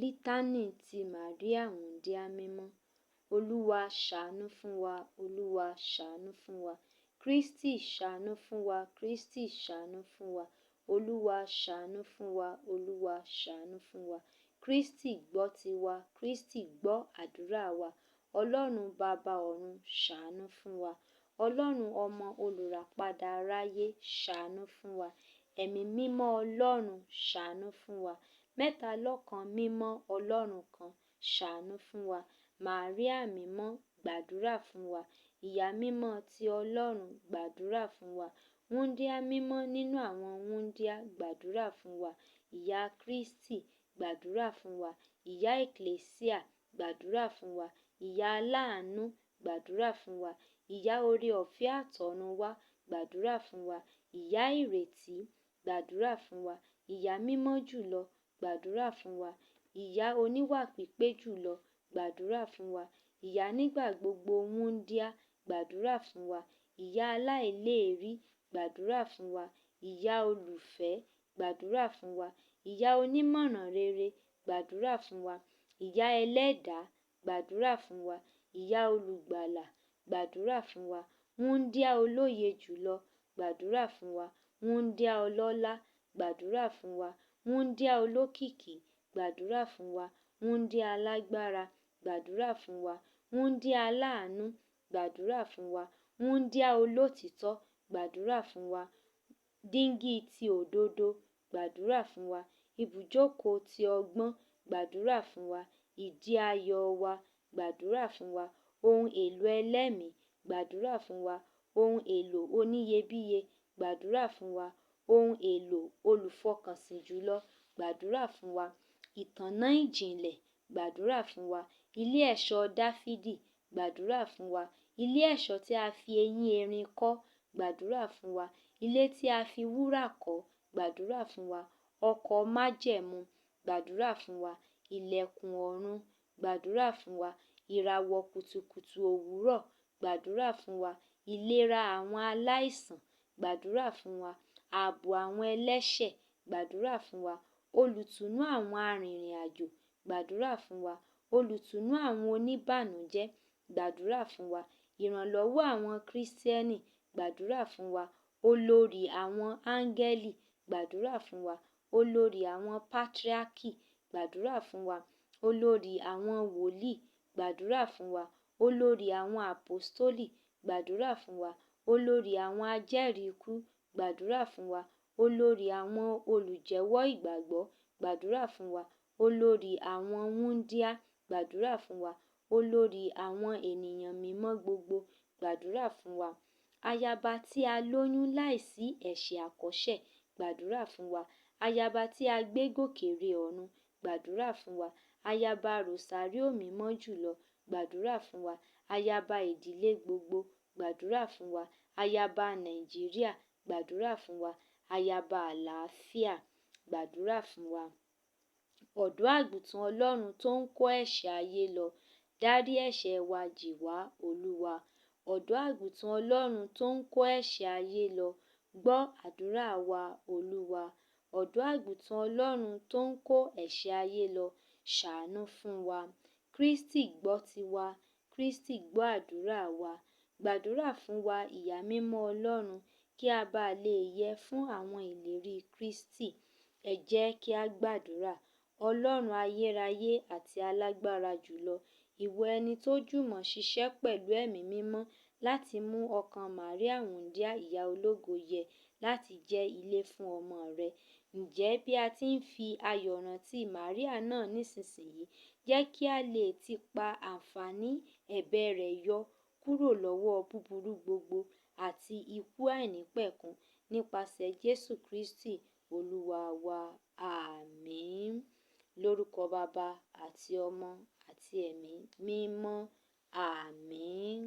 Lítánì ti Màríà Wúńdíá Mímọ́. Olúwa ṣàánú fún wa, Olúwa ṣàánú fún wa. Kristi ṣàánú fún wa, Kristi ṣàánú fún wa. Olúwa ṣàánú fún wa, Olúwa ṣàánú fún wa. Kristi gbọ́ tiwa, Kristi gbọ́ àdúrà wa. Ọlọ́run bàbá ọ̀run ṣàánú fún wa. Ọlọ́run ọmọ olùràpadà aráyé ṣàánú fún wa. Ẹ̀mí mímọ́ Ọlọ́run ṣàánú fún wa. Mẹ́ta lọ́kan mímọ́ Ọlọ́run kan ṣàánú fún wa. Màríà mímọ́ gbàdúrà fún wa. Ìyá mímọ́ ti Ọlọ́run gbàdúrà fún wa. Wúńdíá mímọ́ nínú àwọn wúńdíá gbàdúrà fún wa. Ìyá Kristi gbàdúrà fún wa. Ìyá Ekklésíà gbàdúrà fún wa. Ìyá aláàánú gbàdúrà fún wa. Ìyá oore ọ̀fẹ́ àtọ̀runwá gbàdúrà fún wa. Ìyá ìrètí gbàdúrà fún wa. Ìyá mímọ́ jùlọ gbàdúrà fún wa. Ìyá oníwà pípé jùlọ gbàdúrà fún wa. Ìyá nígbà gbogbo wúńdíá gbàdúrà fún wa. Ìyá aláìléèrí gbàdúrà fún wa. Ìyá olùfẹ́ gbàdúrà fún wa. Ìyá onímọ̀ràn rere gbàdúrà fún wa. Ìyá ẹlẹ́dàá gbàdúrà fún wa. Ìyá olùgbàlà gbàdúrà fún wa. Wúńdíá olóye jùlọ gbàdúrà fún wa. Wúńdíá ọlọ́lá gbàdúrà fún wa. Wúńdíá olókìkí gbàdúrà fún wa. Wúńdíá alágbára gbàdúrà fún wa. Wúńdíá aláàánú gbàdúrà fún wa. Wúńdíá olótìítọ́ gbàdúrà fún wa. Dígí ti òdodo gbàdúrà fún wa. Ibùjókòó ti ọgbọ́n gbàdúrà fún wa. Ìdí ayọ̀ wa gbàdúrà fún wa. Ohun èlò ẹlẹ́mìí gbàdúrà fún wa. Ohun èlò oníyebíye gbàdúrà fún wa. Ohun èlò olùfọkànsìn jùlọ gbàdúrà fún wa. Ìtànná ìjìnlẹ̀ gbàdúrà fún wa. Ilé ẹ̀ṣọ́ Dáfídì gbàdúrà fún wa. Ilé ẹ̀ṣọ́ tí a fi eyín erin kọ́ gbàdúrà fún wa. Ilé tí a fi wúrà kọ́ gbàdúrà fún wa. Ọkọ̀ májẹ̀mú gbàdúrà fún wa. Ìlẹ̀kùn ọ̀run gbàdúrà fún wa. Ìràwọ̀ kùtùkùtù òwúrọ̀ gbàdúrà fún wa. Ìlera àwọn aláìsàn gbàdúrà fún wa. Ààbò àwọn ẹlẹ́ṣẹ̀ gbàdúrà fún wa. Olùtùnú àwọn arìnrìn-àjò gbàdúrà fún wa. Olùtùnú àwọn oníbànújẹ́ gbàdúrà fún wa. Ìrànlọ́wọ́ àwọn Kírísítẹ́nì gbàdúrà fún wa. Olórí àwọn áńgẹ́lì gbàdúrà fún wa. Olórí àwọn pátriákì gbàdúrà fún wa. Olórí àwọn wòlíì gbàdúrà fún wa. Olórí àwọn àpọ́stólì gbàdúrà fún wa. Olórí àwọn ajẹ́rìí ikú gbàdúrà fún wa. Olórí àwọn olùjẹ́wọ́ ìgbàgbọ́ gbàdúrà fún wa. Olórí àwọn wúńdíá gbàdúrà fún wa. Olórí àwọn ènìyàn mímọ́ gbogbo gbàdúrà fún wa. Ayaba tí a lóyún láìsí ẹ̀ṣẹ̀ àkọ́ṣẹ́ gbàdúrà fún wa. Ayaba tí a gbé gòkè re ọ̀run gbàdúrà fún wa. Ayaba Ròsàríò mímọ́ jùlọ gbàdúrà fún wa. Ayaba ìdílé gbogbo gbàdúrà fún wa. Ayaba Nàìjíríà gbàdúrà fún wa. Ayaba àlàáfíà gbàdúrà fún wa. Ọ̀dọ́ àgùntàn Ọlọ́run tó ń kó ẹ̀ṣẹ̀ ayé lọ, dárí ẹ̀ṣẹ̀ wa jì wá, Olúwa. Ọ̀dọ́ àgùntàn Ọlọ́run tó ń kó ẹ̀ṣẹ̀ ayé lọ, gbọ́ àdúrà wa, Olúwa. Ọ̀dọ́ àgùntàn Ọlọ́run tó ń kó ẹ̀ṣẹ̀ ayé lọ, ṣàánú fún wa. Kristi gbọ́ tiwa, Kristi gbọ́ àdúrà wa. Gbàdúrà fún wa, Ìyá mímọ́ Ọlọ́run, kí a bá lè yẹ fún àwọn ìlérí Kristi. Ẹ jẹ́ kí a gbàdúrà. Ọlọ́run ayérayé àti alágbára jùlọ, ìwọ ẹni tó jùmọ̀ ṣiṣẹ́ pẹ̀lú Ẹ̀mí Mímọ́ láti mú ọkàn Màríà Wúńdíá ìyá ológo yẹ láti jẹ́ ilé fún ọmọ rẹ. Ǹjẹ́ bí a ti ń fi ayọ̀ rántí Màríà náà nísinsìnyí, jẹ́ kí a lè tipa àǹfààní ẹ̀bẹ̀ rẹ̀ yọ kúrò lọ́wọ́ búburú gbogbo àti ikú àìnípẹ̀kun nípasẹ̀ Jésù Kristi Olúwa wa. Àmín. Lórúkọ Baba àti Ọmọ àti Ẹ̀mí Mímọ́. Àmín.